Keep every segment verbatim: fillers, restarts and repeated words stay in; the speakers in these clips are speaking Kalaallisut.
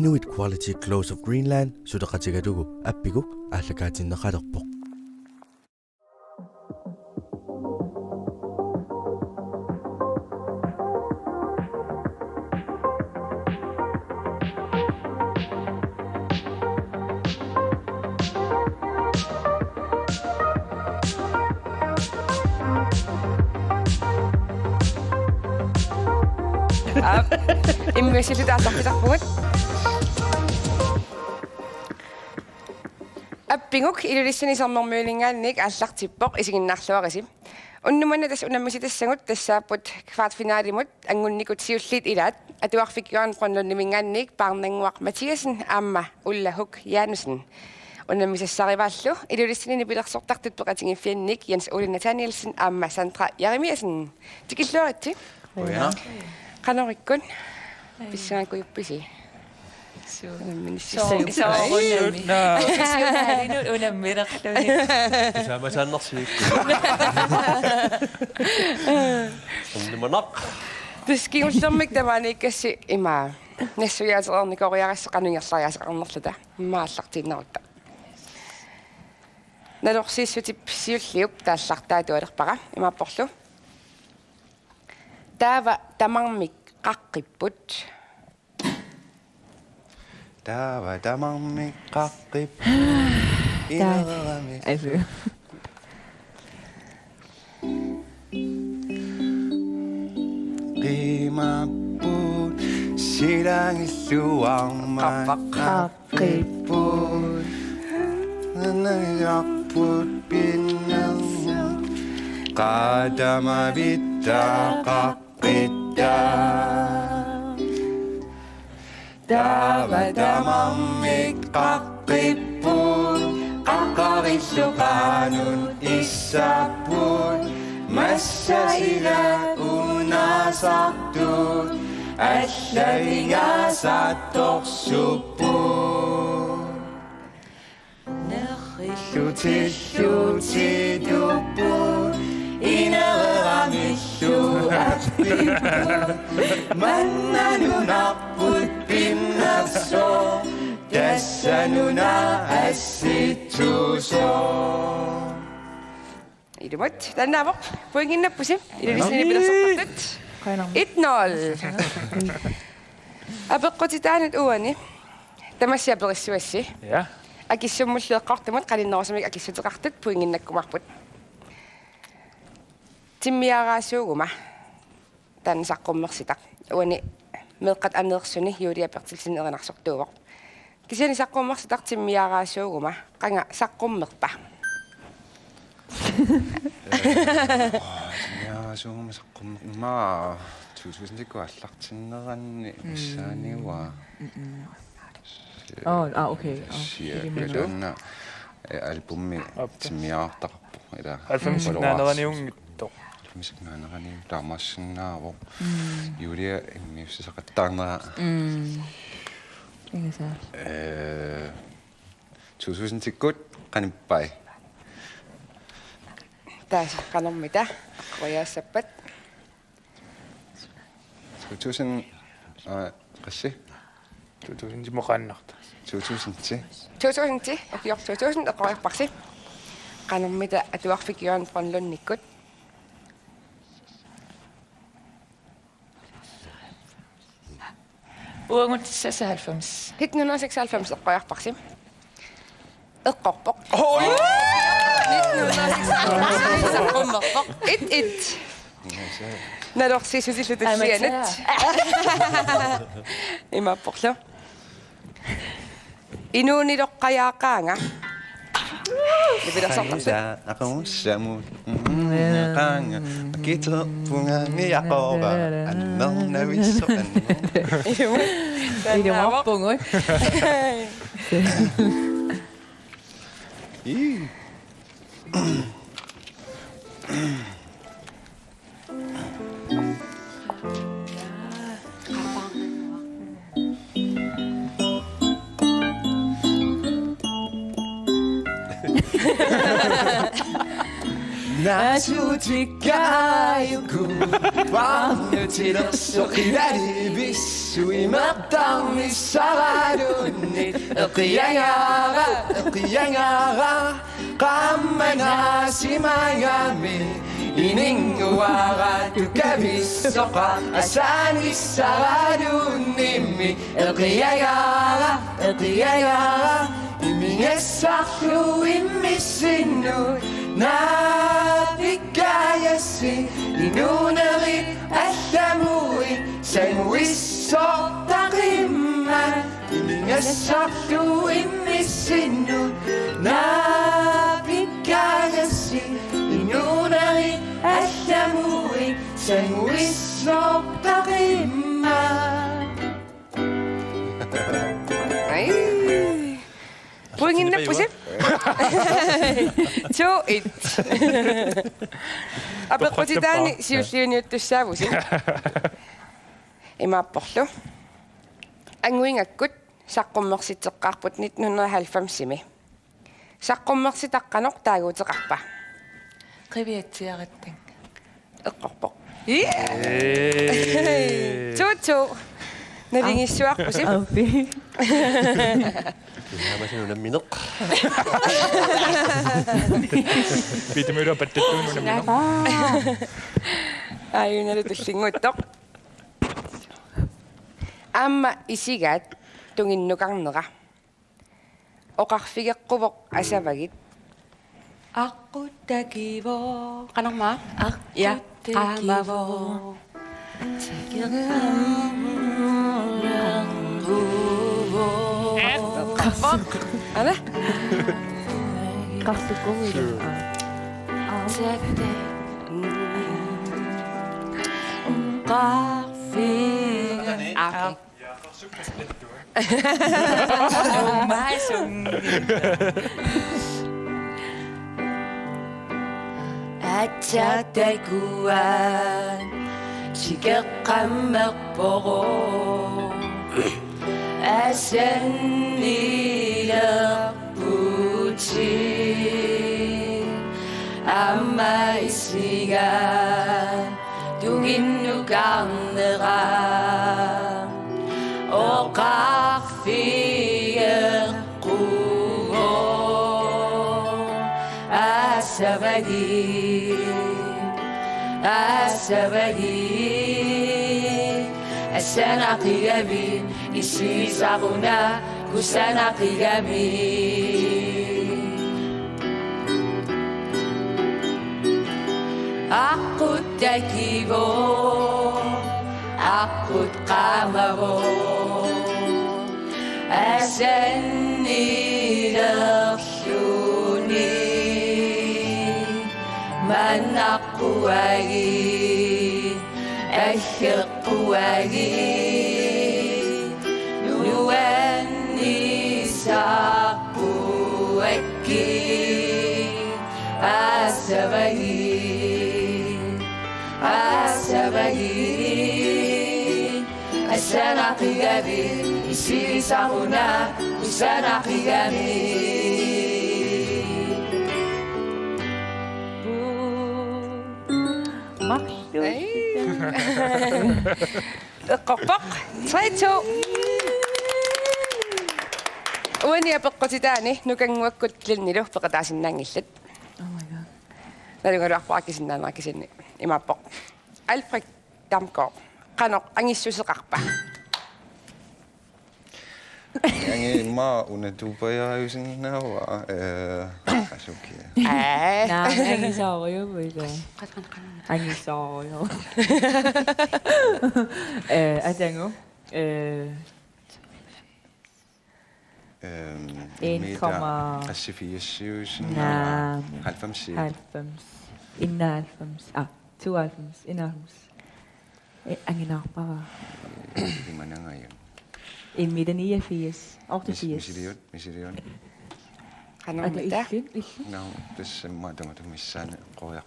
Inuit Quality Clothes of Greenland suleqatigalugu Appiguk aallakaatinneqalerpoq. Aap, immiussilluta aallartisarpugut. Appiguk Ilulissani Sermermiuningaanniit aallartippoq, isiginnaarluarisi. Unnuk manna tassa unammisitassavut tassaapput kvartfinalimut angunnikut siulliit ilaat, atuarfik Jørgen Brønlundimingaanniit Paarnannguaq Mathiassen aamma Ulla Huk Janussen. Unammisassarivaallu Ilulissani nipilersortartut peqatigiiffianniit Jens Ole Nathanielsen aamma Sandra Jeremiassen. Tikilluaritsi. Qujanaq. Qanorikkut? Pissangakujuppisi? Suu. Unamminissi. Soo-, soorunami. Naa. Kisianni unammilerluni. Sisaamasaannarsiuk. Unnumanaq. Tassa kingullermik tamaaniikkassi ima nassuiaatereernikooriarassi qanoq ingerlariaaseqarnerluta. Immaqa aallartiinnarutta. Nalorsiissutip siulliup taallartaa atualerpara, imaapporlu: Taava tamarmik qaqqipput. Taava tamarmik qaqqipput. Taava. Inerami. Asu. Qimapput silagilluarmat. Qappaq. Qaqqipput. Nanagarput pinnersoq. Qaatamavitta qaqqitta. Taava tamarmik qaqqipput, qaqqarillu qaanut issaapput, massa ila unnaasartut, allalingaasartorsuupput. Nerrillutillu tigupput, ineramillu aqqipput, manna nunarput pinnersoq, tassa nuna assittuusoq. Ilumut, taannaavoq, pointinnappusi, Ilulissani nipilersortartut. Qujanarmi. Et nul. Apeqqutitaanut uani. Tamassi aperissavassi. Ja. Akissummullu eqqortumut qaninnerusumik akissuteqartut pointinnakkumaarput. Timmiaraasuuguma. Taanna saqqummersitaq. Uani meeqqat aneersuni Julia Berthelsen erinarsortuuvoq. Kisianni saqqummersitaq timmiaraasuuguma. Qanga saqqummerpa? Ee, timmiaraasuuguma saqqummer-, immaqa to tusindikkut aallartinneranni missaaniua. Mm. Oh, ah, okay. Oh, cirka ilimanu. Taanna, eh, albumi Aappa. Timmiaartaqarpoq, ila. Halvfemsip naaneraniunngitsoq. Halvfemsip naaneraniunngitsoq taamaassinnaavoq. Mm. Julia immiussisaqattaarnera. Mm. Ingasaa. Eh, to tusindikkut qanippai? Taasa qanormita? Qujaassappat. To tusind, øh, qassi? To tusind moqaannarta. To tusind ti. To tusind ti, ukior to tusind eqqoriarparsi. Qanormita atuarfik Jørgen Brønlundikkut? Uagut seksoghalvfems. Nitten hundrede og seksoghalvfems eqqoriarparsi. Eqqorpoq. Oj! Nitten hundrede og seksoghalvfems. Eqqummerpoq. Et et. Nalorsiissutillu tullianut. Amatsaat. Imaapporlu. Inuuniloqqajaaqaanga. Nipilersortartut. Aqagussa-, aqagussamut. Mm, qaanga. Akiterpunga miaqora. Annernavissoq anner-. Ilumoorpugut. Ii. Naasuutikka aajuku Paarnutilersoq ilalivissuimertarnissaraluunniit eqiagaara, eqiagaara. Qaammanaasimagami ininguara tukavissoqaq asaanissaraluunniimmi eqiagaara, eqiagaara. Imigassarlu immissinnut naapikkagassi inuunerit allamut sanguissortaqimmat. Imigassarlu immissinnut naapikkagassi inuunerit allamut sanguissortaqimmat. Ai. Pointinnappusi. To et. Apeqqutitaani siulliuniuttussaavusi. Imaapporlu. Anguingakkut saqqummersitseqqaarput nitten hundrede og halvfemsimi. Saqqummersitaq qanoq taaguuteqarpa? Qiviatsiaratta. Eqqorpoq. Ee. To to. Nalingissuarpusi. Aappi. Naamasi unammineq. Pitumilua pattattuun unammineq. Aajunalu tullinnguuttoq. Aamma isigaat tunginnukarnera. Oqarfigeqquvoq asavagit. Aqqut takivoq. Qanormaa? Aqqut takivoq. Ja, qaamavoq. Qaamavoq. Ana? Qaamavoq. Oqarfigeq. Aa. Aatsaat takuat tikeqqammerpoq. Asannilerputit aamma isigaat tunginnukarnera oqarfigeqquvoq asavagit, asavagit, asanaqigami isigisaruna kusanaqigami. Aqqut takivoq, aqqut qaamavoq, asannilerluni maannaqquagit, aggeqquagit, nuannisaqquakkit, asavagit, asavagit, asanaqigami isigisaruna kusanaqigami. Marluk. Ei. Eqqorpoq. Tre to. Uani apeqqutitaani Nukannguakkut Glennilu peqataasinnaanngillat. Oh my God. Nalugaluarpara kisinnaaneq kisianni. Imaappoq. Albrecht Damgaard. Qanoq angissuseqarpa? Angi immaqa una tuupajaajusinnaavara, eh, asuki. Aa. Naa, angisoorujuuvoq ilaa. Qat, qat, qat. Angisoorujuuvoq. Eh, atagu. Eh, Øhm, en komma, meter, altså fireogtyve, sådan, nej, halvfems, cirka. Halvfems. Enoghalvfems. Ah, tooghalvfems. Enoghalvfems. Eh, anginarpara. Øh, imananga, ja. En meter niogfirs. Otteogfirs. Mis-, misiliut, misiliut. Qanoq mita? Illit, illit. Nå, det er så meget, der må du misse, Sanne. Prøv at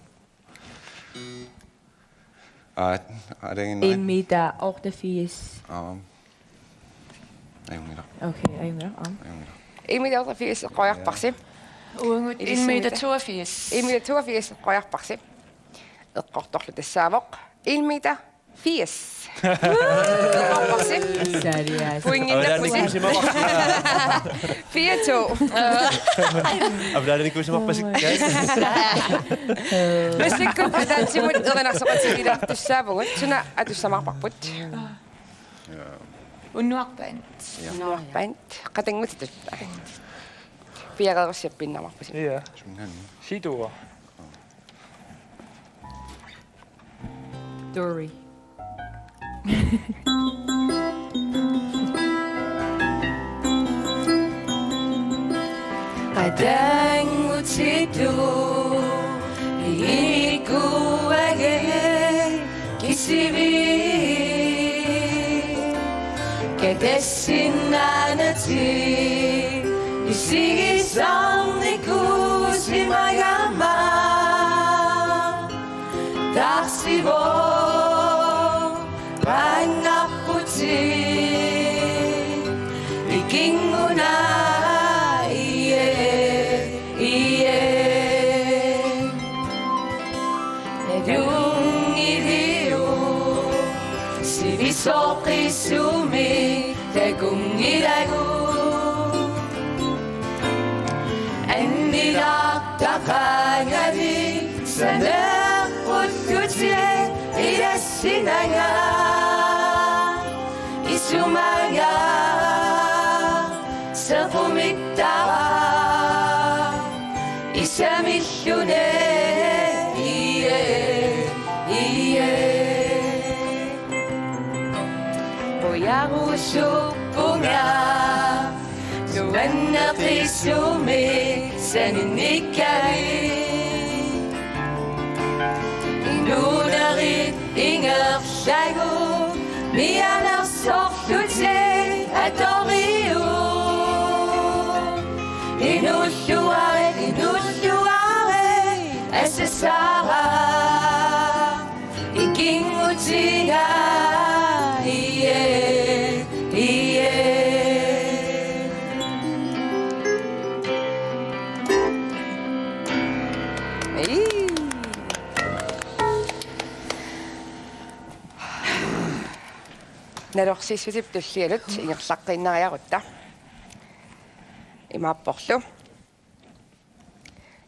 Aa, aa, det er en, en meter otteogfirs. Aa. Ajunngilaq. Okay, ajunngilaq, aa. Ajunngilaq. En meter otteogfirs eqqoriarparsi. Uagut en meter toogfirs. En meter toogfirs eqqoriarparsi. Eqqortorlu tassaavoq. En meter firs. Sarias. Pointinnarpusi. Fire to. Avlaanikuusimarpasik. Massakkut ataatsimut erinarsoqatigiilaartussaavugut. Suna atussamaarparput? Unnuarpaat. Unnuarpaat. Qatanngutitut. Piareerussiap pinnamarpusi. Ja. Situa. Dory. Qatanngutitu inikuage kisimi katassinnaanati isigisarnikuusimagama. Tarsivo panngarputi ikinnguna ie, ie. Najunngiliuk sivisoqisumi takunngilagut. Annilaartaqaangali saneqqullutit ilassinanga. Isumaga sequmittara isamilluni ie, ie. Qujarusuppunga nuanneqisumi saninnikkavit. Inuunerit ingerlagut mianersorlutik atoriuk. Inuulluarit, inuulluarit asasara. Ikinngutiga ie, ie. Ii. Nalorsiissutip tullianut ingerlaqqiinnariarutta. Imaapporlu.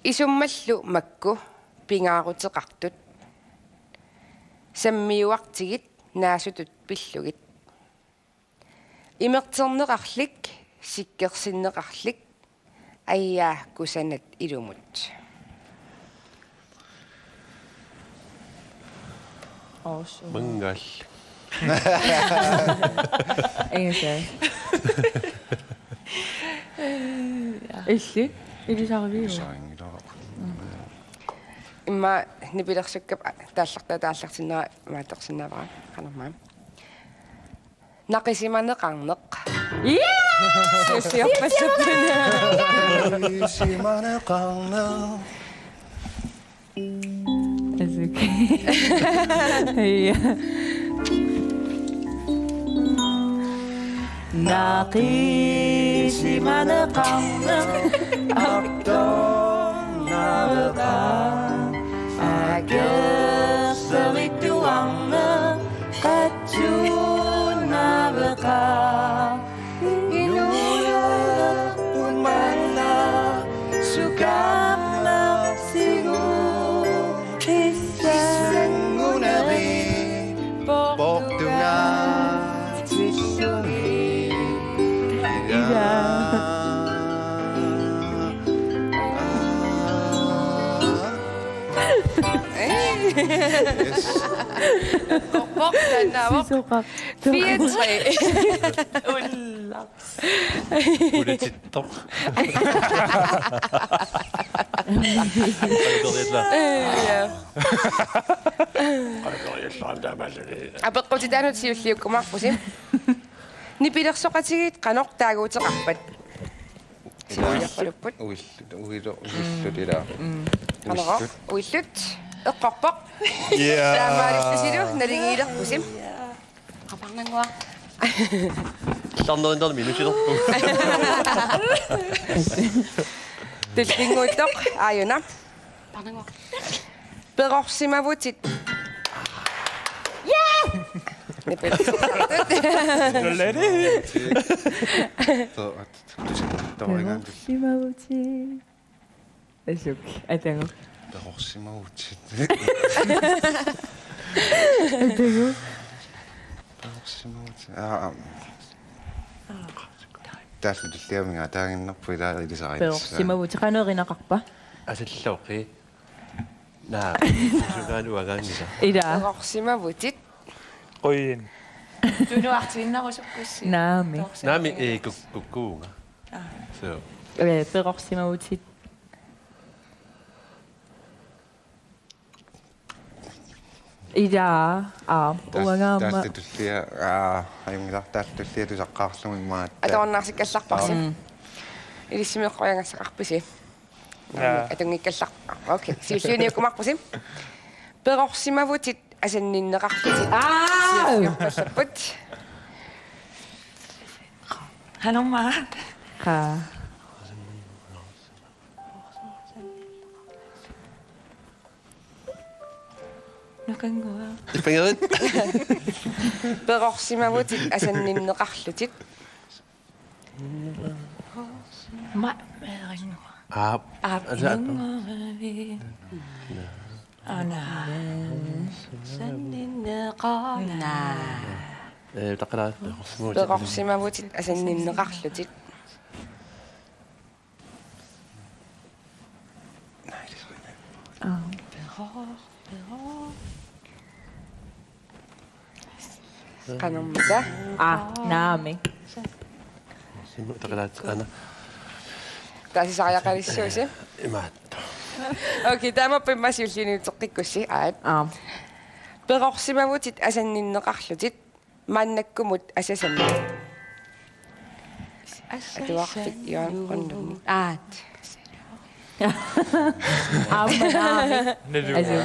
Isummallu makku pingaaruteqartut. Sammiuartigit naasutut pillugit. Imerterneqarlik, sikkersinneqarlik, ajaat kusanat ilumut. Awesome. Mangal. Engelsk. Illit, ilisariviuk? Ilisarinngilara. Immaqa nipilersukkap taallartaa taallartinnera maattorsinnaavara qanormaa. Naqisimaneqarneq. Yeah! Siussiorpassuupput. Naqisimaneqarneq. It's okay. Yeah. Naqisimaneqarneq artornaveqaaq, akerserituarneq qatsuunnaveqaaq, inuulerput manna sukaarnersigut issangunerit portungaatillugit. Ila. Yes. Eqqorpoq, taannaavoq. Sisoqartoq. Fire tre. Ulla. Ulutittoq. Qaliperiallaan. Ja. Qaliperiallaan taamaalilluni. Apeqqutitaanut siulliukkumaarpusi. Nipilersoqatigiit qanoq taaguuteqarpat? Siulliupput. Uillut, uillu-, uillut ilaa. Mm. Qanoq? Uillut. Uillut. Eqqorpoq. Ja. Taamaalillisilu naligiilerpusi. Qaparnannguaq. Illarnerinnermi minutsilerpu. Tullinnguuttoq, aajuna. Qaparnannguaq. Perorsimavutit. Nipil. Tulleri. Too, at, tusind. Too, ringan. Perorsimavutit. Asuk, atagu. Perorsimavutit. Atagu. Perorsimavutit. Aa, aam. Taallu tulliamiga taaginnarpoq ilaa ilisariit. Perorsimavutit qanoq erinaqarpa? Asalloqi. Naa, sugaluagaannisa. Ilaa. Perorsimavutit. Quyin. Tunuartuinnarusukkussi. Naami. Perorsimavutit. Naami, ee, kuk-, kukkuunga. Aa. So. Ee, perorsimavutit. Ilaa, aa, tas-, uangaamma. Taallu tullia, aa, ajunngilaq taallu tullia tusaqqaarlugu imaattoq. Atuarnaarsikkallarparsi. Mm. Ilissimi eqqoriagassaqarpisi? Jaa. Atunngikkallar-. Okay, siulliuniukkumaarpusi. Perorsimavutit asanninneqarlutit. Aa! Siulliuppallapput. Qanormaa. Qaa. Nukannguaq. Ipangerit. Perorsimavutit asanninneqarlutit. Ma-, meerinngua. Aap. Aap, asa-, inunngua. Ana. Sanninneqarna. Ee, taqala, perorsimavutit. Perorsimavutit asanninneqarlutit. Aa. Qanormita? Aa, naami. Simu taqalaat ana. Taasisariaqalissuusi? Imaattoq. Okay, taamaappoq immaqa siulliuniuteqqikkussi, aap. Aa. Perorsimavutit asanninneqarlutit. Maannakkumut asasannut. Atuarfik Johan Qunlumi. Aat. Aamma naami. Nalu. Asu.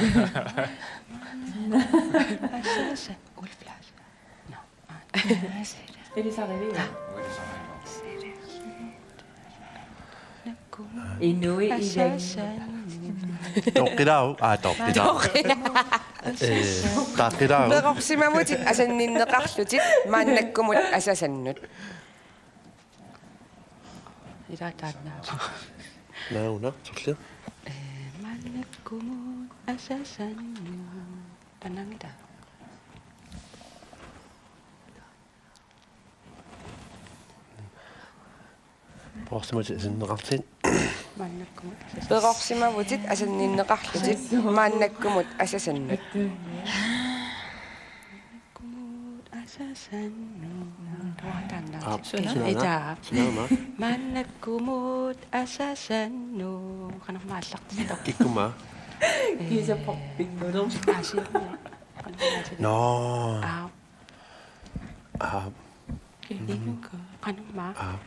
Asasa. Ulf Lars. No. Aat. Elisarivia. Inuit ilannguit. Toqqilaaruk, aa, toqqilaaruk. Ee, toqqilaaruk. Perorsimavutit asanninneqarlutit maannakkumut asasannut. Ilaa taanna. Nauna, sorlia. Ee, maannakkumut asasannut. Taanna ita. Perorsimavutit asanninneqarlutit. Maannakkumut asasannut. Perorsimavutit asanninneqarlutit. Maannakkumut asasannut. Maannakkumut asasannut. Tuatanna. Aap, suna? Suna? Ita. Suna ma? Maannakkumut asasannut. Qanormaa aallartittoq. Ikkuma. Kiisa poppinngulum. Aasiinna. Qanormaa aallartittoq. No. Aap. Aap. Qanormaa. Aap.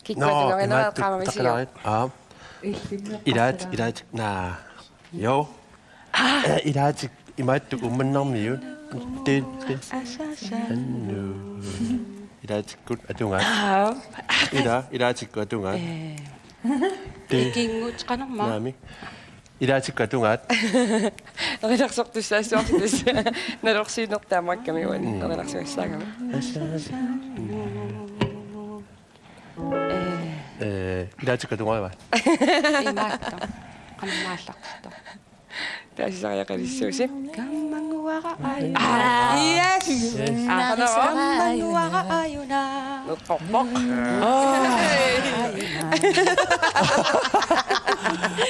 Kikkut. No, tunorinera imaattoq qaamavisiuk? Taqilaarit. Aap. Ilaatik, ilaatik, naa. Jo. Aa. Eh, ilaatik, imaattoq Uummannarmiut. Te, te. Annu. Ilaatikkut atugaat. Aap. Ila, ilaatikkut atugaat. Eh. Te. Ikinngut qanormaa. Naami. Ilaatikkut atugaat. Erinarsortussaassuarsi tassa. Nalorsiinertaa taamakkamik uani. Mm. Erinarsuassaagami. Ee. Ee, ilaatikkut atugaat. Imaattoq. Qanormaa aallartittoq. Taasisariaqalissuusi. Kammanguara aajuna. Ah, yes. Yes. Ah, qanoq? Kammanguara aajuna. Nupporpoq.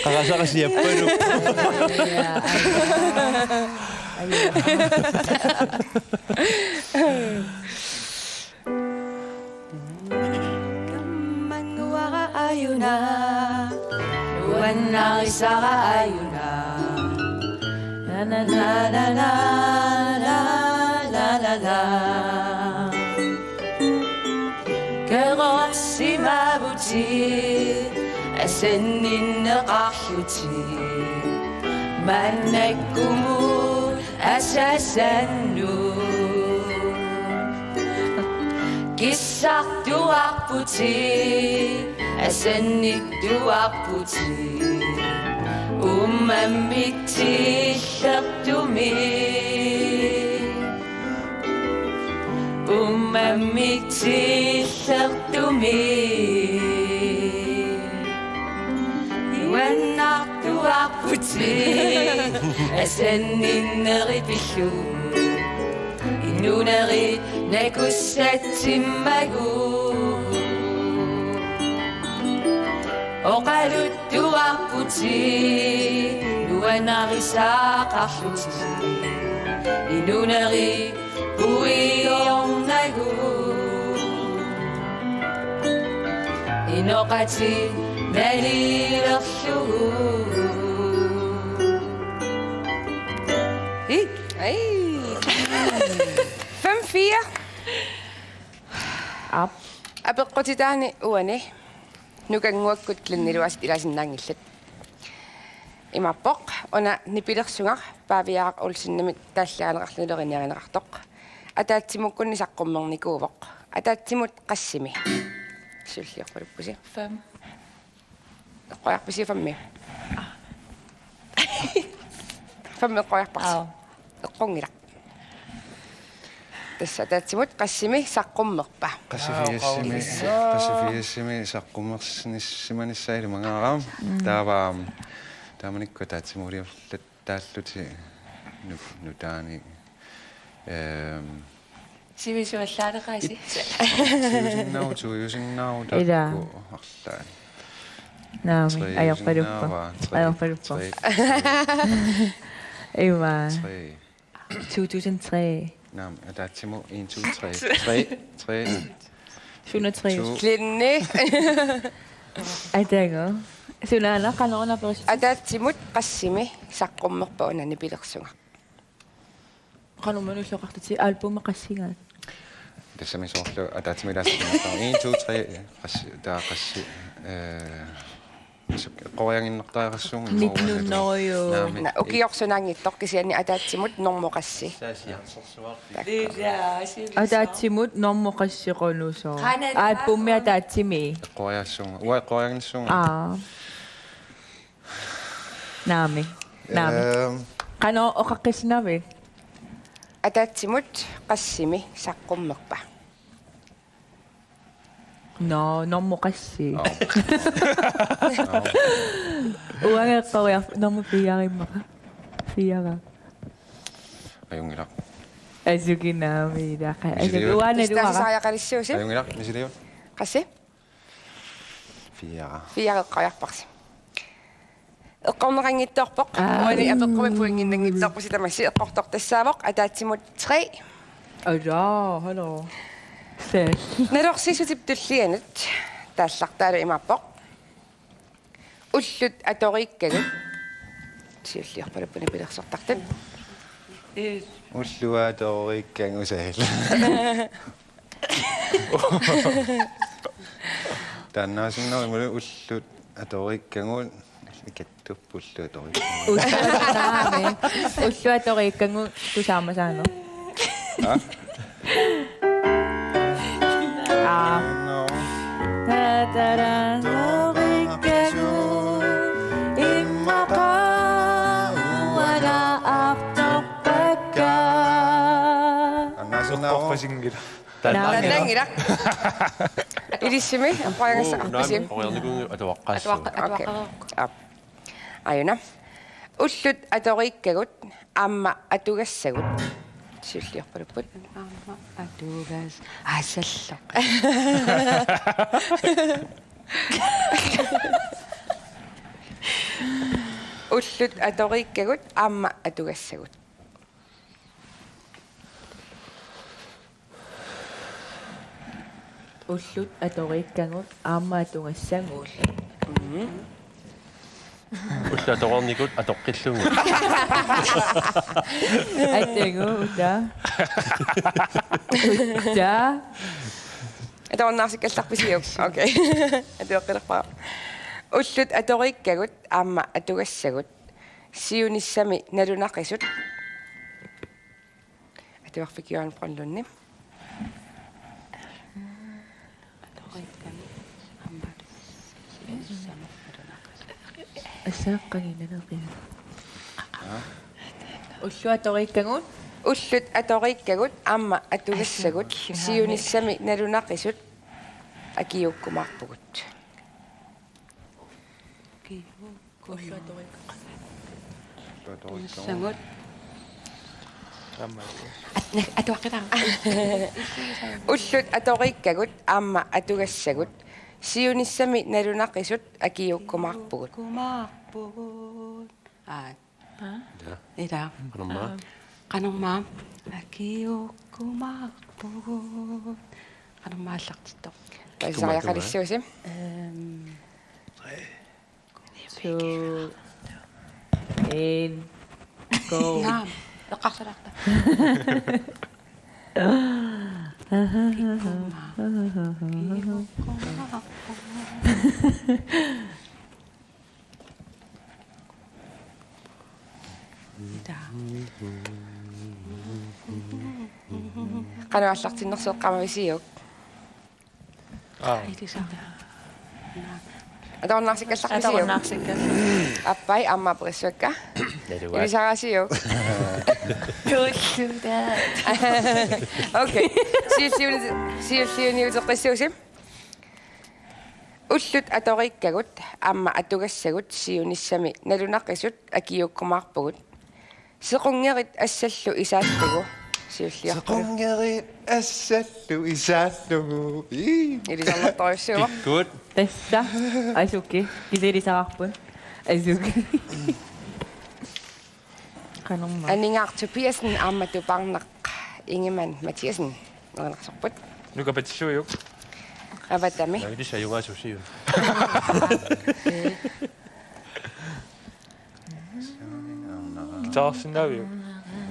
Qarasaqa siappaluk. Kammanguara aajuna. Nuannarisara aajuna. Na, na, na. Perorsimavutit asanninneqarlutit maannakkumut asasannut. Kissartuarputit, asannittuarputit, uummammik tillertumik. Uummammik tillertumik nuannaartuarputit, asanninnerit pillugu inuunerit nakussatsimmagu. Oqaluttuarputit nuannarisaaqarlutit, inuunerit puiornagu, inoqatit nalilerlugu. Ii. Ai. Fem fire. Aap. Apeqqutitaani uani nukannguakkut Glennilu aasiit ilaasinnaanngillat. Imaappoq: Una nipilersugaq Paaviaaraq Olsenimit taalliarineqarlunilu erinniarineqartoq. Ataatsimukkunni saqqummernikuuvoq. Ataatsimut qassimi? Siulliorpaluppusi. Fem. Eqqoriarpisi femmi? Femmi eqqoriarparsi? Aap. Eqqunngilaq. Tassa ataatsimut qassimi saqqummerpa? Qassifiassimi, Aa, qassifiassimi saqqummersimanissaq ilimagaara. Mm. Taava, taamanikkut ataatsimuuliorlattaallutik nu-, nutaani. Ehm, Sivisuallaaleqaasi. Siusinnaavoq, tuiusinnaavoq. Ilaa. Taakku arlaat. Naamik, ajorpaluppoq. Treeusinnaavoq, tre-, ajorpaluppoq. Tre-, tre-, Iva. Tre. To tusind tre. Naamik, ataatsimut en, to, tre. Tre, tre. Syvogtres. To. Glenni. Atagu. Sunaana, qanoruna aperissutit? Ataatsimut qassimi saqqummerpa una nipilersugaq? Qanoq manulloqartutit, albumi qassigaat? Tassami soorlu ataatsimut ilaasortagarput en, to, tre, qassi, taava qassi, eh, eqqoriaginnartariaqassuunga. Nitten hundrede. Naamik. Na, ukiorsunaanngitsoq kisianni ataatsimut normu qassi. Ataatsimut normu qassi qanoq sooq? Qanat-, albumi ataatsimi. Eqqoriagassuunga. Uanga eqqoriaginnassuunga. Aa. Naamik. Naamik. Ehm. Qanoq oqaqqissinnaavit? Ataatsimut qassimi saqqummerpa? Nå, normu qassi. Aap. Aap. Uanga eqqoriarpara normu fire immaqa. Fire. Ajunngilaq. Asuki naamik, ilaa. Asuki, misiliut. Uanga naluara. Tassaarisariaqalissuusi? Ajunngilaq, misiliut. Qassi? Fire. Fire eqqoriarparsi. Eqqorneqanngitsoorpoq. Aa. Uani apeqqummi pointinnanngitsoorpusi tamassi, eqqortoq tassaavoq ataatsimut tre. Ajaa, hallo. Seks. Nalorsissutip tullianut taallartaalu imaappoq: Ullut atoriikkagut. Siulliorpalupput nipilersortartut. Ullut atoriikkagut saal. Taannaasinnaavoq imaluunniit ullut atoriikkagut, ikattup ullut atoriikkagut. Ullut, naamik. Ullut atoriikkagut tusaamasaanut. Aa? Aa. No. Tatara atoriikkagut immaqa uanga artorpakka. Taannaasinnaavoq. Eqqorpasinngilaq. Taanna. Taannaanngilaq. Ilissimi, eqqoriagassaqarpisi? Uu, naamik, eqqoriarnikuunngilaq atuaqqaassaaq. Atuaqqa-, okay. Atuaqqareerpoq. Aap. Ajuna. Ullut atoriikkagut aamma atugassagut. Siulliorpalupput. Aamma atugas-, aasalloq. Ullut atoriikkagut aamma atugassagut. Ullut atoriikkagut aamma atugassagut. Mhm. Ullut atoriikkagut atoqqillugu. Atagu, uta. Uta. Atorunnaarsikkallarpisiuk? Okay. Atueqqilerpara. Ullut atoriikkagut aamma atugassagut. Siunissami nalunaqisut. Atuarfik Johan Brønlundip. Assaqqaginnanaqina. Aa? Ullut atoriikkagut Ullut atoriikkagut aamma atugassagut siunissami nalunaqisut akiuukkumaarpugut. Atugassagut. At-, atuaqqilaarama. Ullut atoriikkagut aamma atugassagut siunissami nalunaqisut akiuukkumaarpugut. Kumaarpugut. Aa. Ja. Ila. Qanormaa? Qanormaa? Akiuukkumaarpugut. Qanormaa aallartittoq? Tassariaqalissuusi. Ehm. Two, en, go. Naam, eqqarsalaarta. Qanoq aallartinnersoq eqqaamavisiuk? Aa. Atorunnaarsikkallarpisiuk? Atorunnaarsikkallarput. Appai aamma aperissuakka. Naluara. Ilisaraasiuk? Tulluta. Okay. Siulliuni-, siulliuniuteqqissuusi. Ullut atoriikkagut aamma atugassagut siunissami nalunaqisut akiuukkumaarpugut. Sequnngerit assallu isaallugu siulliarput. Sequnngerit assallu isaallugu. Ii. Ilisarnartorujussuuvoq. Kikkut. Tassa. Asuki. Kisianni ilisararput. Asuki. Qanormaa? Aningaaq Tobiassen aamma Tupaarnaq Ingemann Mathiassen erinarsorput. Nuka patissuiuk. Avatami. Navitissa jugaasusiu. Guitarsinnaaviuk?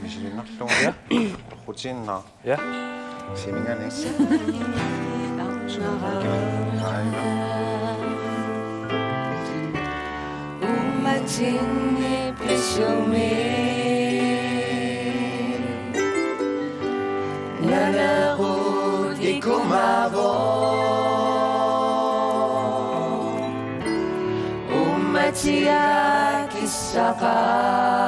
Misilinnarlugu. Ja. Rutiinna. Ja. Siminganik. Uummatinni pisumi. Nalerut ikumaavoq. Uummatia kissaqaa.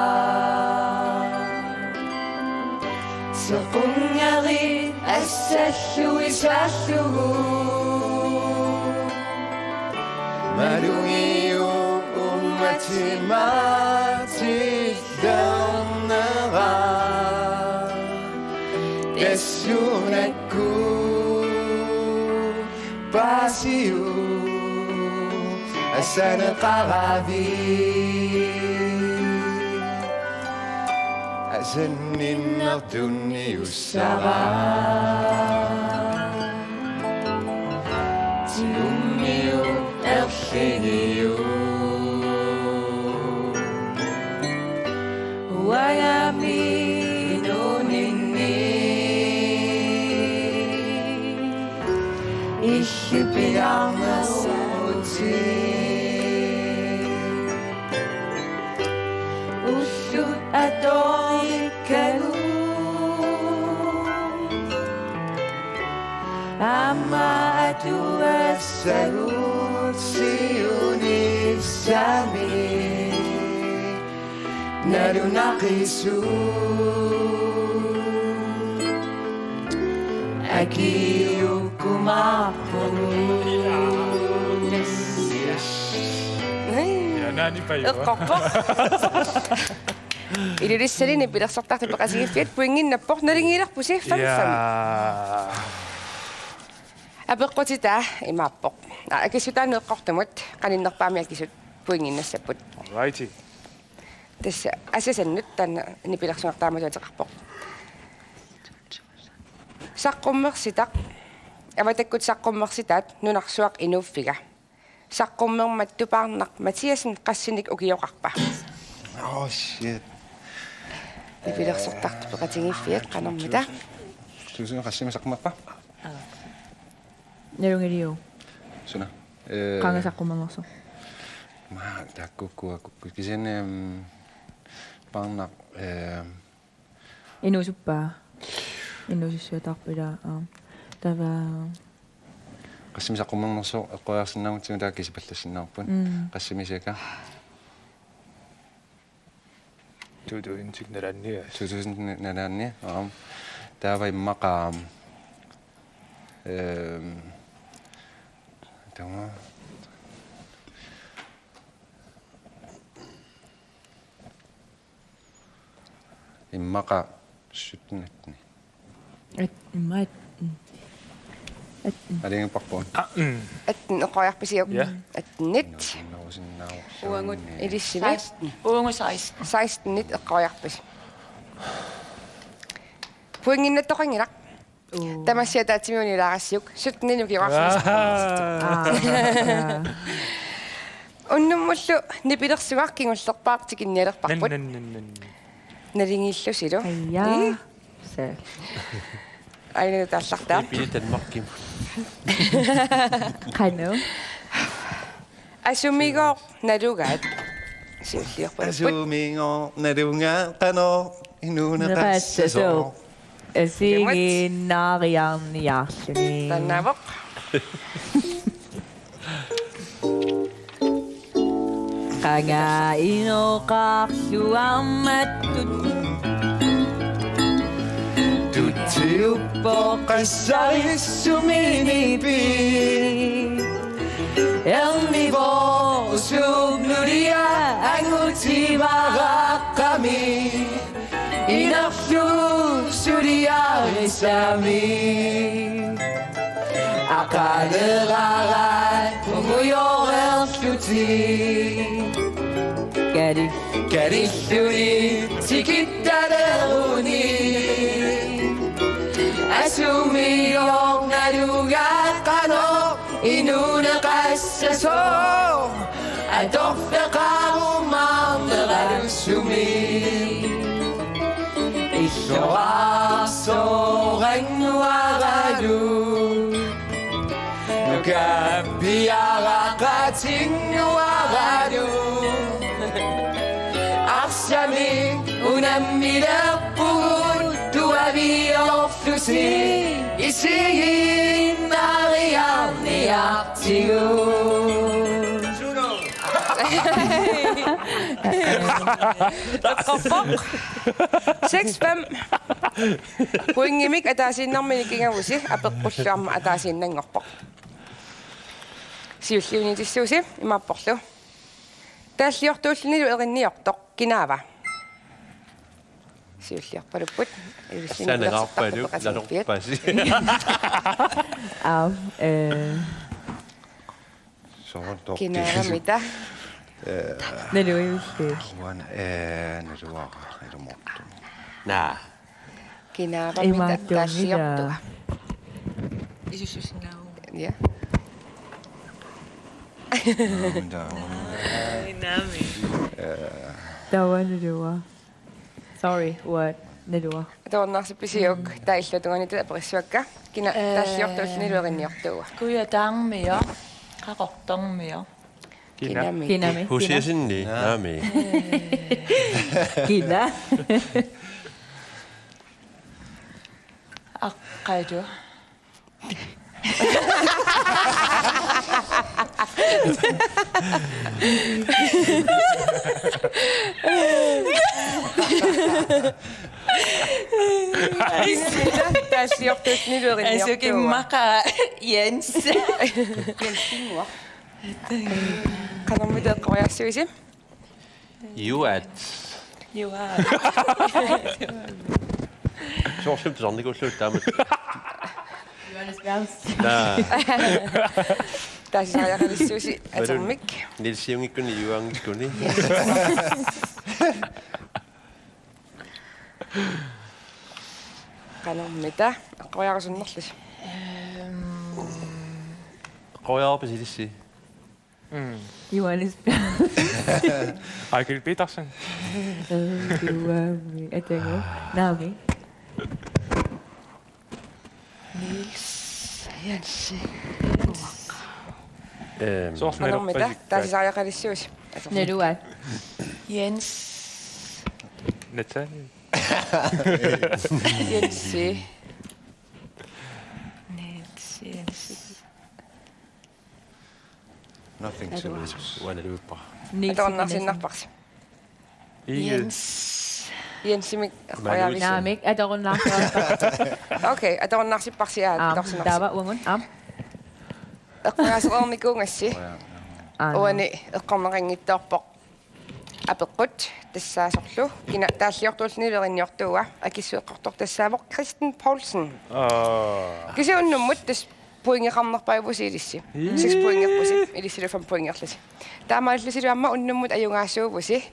Sequnngerit assallu isaallugu. Malugiuk uummatimaatillarnera. Tassuunakkut paasiuk assaneqaravit. Asanninneq tunniussavaa. Tiummiu erligiu. Uangami nuninni. Illit piaarneruvutit. Ullut atoriikkagut. Aamma atugassagut siunissami. Nalunaqisut. Akiuukkumaarpugut. Ja, naani pajua. Eqqorpoq. Ilulissani nipilersortartut peqatigiiffiat pointinnappoq, naligiilerpusi fem fem. Ja. Apeqqutitaa imaappoq. Aa, akissutaanut eqqortumut qaninnerpaamik akisut pointinnassapput. Alrighty. Tassa asasannut taanna nipilersugartaamatuuteqarpoq. Saqqummersitaq. Avatakkut saqqummersitaat nunarsuaq inuuffiga. Saqqummermat Tupaarnaq Mathiassen qassinik ukioqarpa? Oh, shit. Nipilersortartut peqatigiiffiat qanormita? Tusind qassimi saqqummerpa? Nalunngiliuk? Suna. Eh, qanga saqqummernersoq? Ma taakkukkut, kisianni, em, Tupaarnaq, em, inuusuppaa? Inuusussuataarput ilaa, aa. Taava qassimi saqqummernersoq eqqoriarsinnaagutsigu taava kisipallassinnaarput. Mm. Qassimi siaka? To tusind nalaanni. To tusind nalaanni, aam. Taava immaqa, ehm, taama. Immaqa sytten atten. At-, immaqa at-, at-, Alingiparput. Ah, mm. Atten eqqoriarpisiuk? Ja. Attenit. Nuusinnaavut. Uagut ilissinni. Seksten. Uagut seksten. Sekstenit eqqoriarpisi. Pointinnattoqanngilaq. Uu. Tamassi ataatsimiunik ilaarassiuk. Sytteninik ukioqarsimassaaq. Aa. Aa. Unnummullu nipilersugaq kingullerpaaq tikinnialerparput. Nan, nan, nan, nan. Naligiillusilu. Aja. Ii? Suu. Aina taallartaa. Pili Danmarkimut. Qanoq? Asumigooq nalugaat. Siulliorpaluppoq. Asumigooq nalugaat qanoq inuuneqassasooq. Neqassasooq. Asiginnaariarniarluni. Taannaavoq. Qanga inoqarluarmattut. Tutsiuppoq qassarissuminipi. Ernivoq usuup nulia angutimaraqqami. Inerlu suliarisami. Aqalerara qungujorerlutik. Kali. Kalilluni tikittaleruni. Asumigooq nalugaat qanoq inuuneqassasooq. Atorfeqarumaarneralusumi. Illoqarsoranguaralu. Nukappiaraqatinnguaralu. Arsami unammilerpugut tuaviorlusi. Isiginnaariarniartigu. Seks fem. Pointimik ataasiinnarmik nikingavusi, apeqqullu aamma ataasiinnanngorpoq. Siulliuniitissuusi imaapporlu. Taalliortuullunilu erinniortoq kinaava? Siulliorpalupput. Ivissinni Sanangaarpalu, pilersortarput peqatigiiffiat. Lalorpasi. Aap, eh. Soorlu toqqi. Kinaavamita? Eh. Naluiulli. Uan, eh, naluara, ilumoortoq. Naa. Kinaavamita? Imaattuunngilaq. Taalliortua? Isussusinnaavunga. Ja. Naamita. Ai, naami. Eh. Taava naluara. Sorry, what? Naluara. Atorunnaarsippisiuk, taava illuatungaaniittut aperissavakka. Kina, eh, taalliortuullunilu erinniortuua? Kujataarmiu, Qaqortormiu. Kina. Kinami. Kinami. Husiasinni, naa. Naami. Kina. Aqqalu. Taalliortuullunilu erinniortuua? Asukimmaqa Jens. Qanormita eqqoriarsuisi? Juaat. Juaat. Soorlu tusarnikuullugu taamatut. Juaat Spjærs. Naa. Taasisariaqalissuusi atormik. Nielsiunngikkuni Juaanngikkuni. Qanormita eqqoriarusunnerlusi? Ehm. Eqqoriarpisi ilissi? Mm. Juaat Spjærs. Eigil Petersen. Øh, du er med. Er det nu? Navn, ikke? Niels Jensen. Øhm. Soorlu qanormita taasisariaqalissuusi? Naluara. Jens. Nathaniel. Jensi. Niels Jensen. Nothing to lose. Uanga naluara. Niels. Atorunnaarsinnarparsi. Egede. Jens. Jensimik eqqoriaavissi. Naamik, atorunnaarsiorpa. Okay, atorunnaarsippassi aat. Aap, atorsinnarsi. Taava uagut, aap. Eqqoriaasereernikuugassi. Aap. Uani eqqorneqanngitsoorpoq apeqqut tassaasorlu. Kina taalliortuulluni erinniortuua akissueqqortoq tassaavoq Kristen Poulsen. Aap. Kisianni unnummut tassa pointeqarnerpaavoq ilissi. Ii. Seks pointerpusi, ilissilu fem pointerlusi. Taamaalillusilu aamma unnummut ajugaasuuvusi.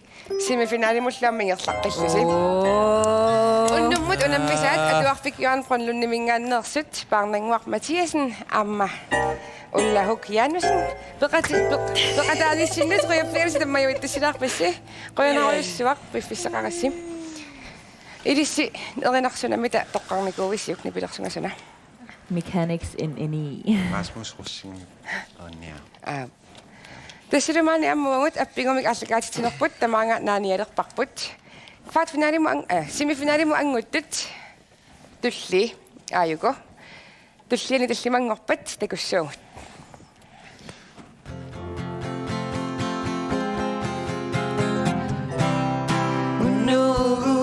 Semifinalimullu aamma ingerlaqqillusi. Oo. Unnummut unammisaat atuarfik Johan Brønlundiminngaanneersut Paarnannguaq Mathiassen aamma Ulla Huk Janussen. Peqati-, peq-, peqataanissinnut qujaffigisi tammajuittussilaarpassi. Qujanarujussuaq piffissaqarassi. Ilissi erinarsunammita toqqarnikuuissiuk nipilersunga suna? Mechanics in any. Rasmus Rosing. Anja. Aa. Tassalu maani aamma uagut appigumik aallakaatitsinerput tamaanga naanialerparput. Kvartfinalimut ang-, eh, semifinalimut anguttut tullii aajuku. Tulliani tallimanngorpat takussaagut. Unnugu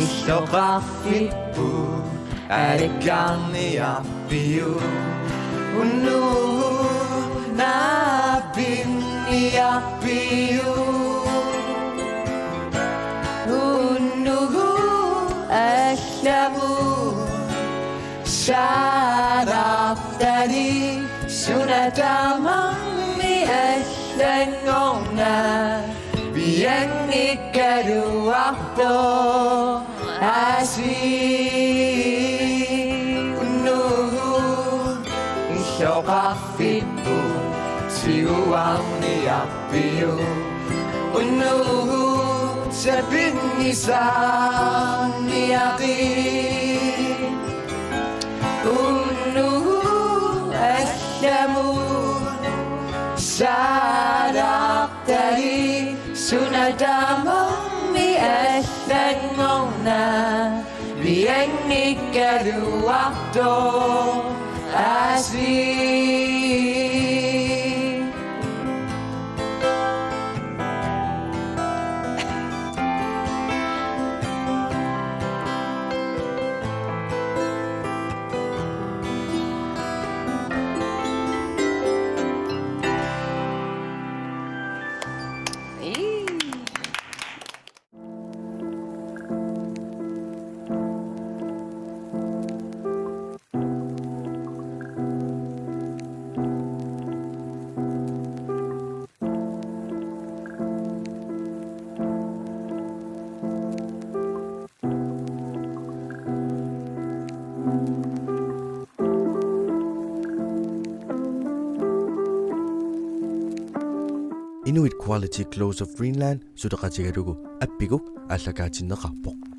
illoqarfipput alakkarniarpiuk. Unnugu naapinniarpiuk. Unnugu allamut saarartalik suna tamarmi allanngorna pianngikkaluarpoq aasiit. Unnugu illoqarfipput tiguarniarpiuk. Unnugu sapinngisaarniaqi. Unnugu allamut saarartalik suna tamarmi allanngorna pianngikkaluartoq aasiit. Inuit Quality Clothes of Greenland suleqatigalugu appiguk aallakaatinneqarpoq.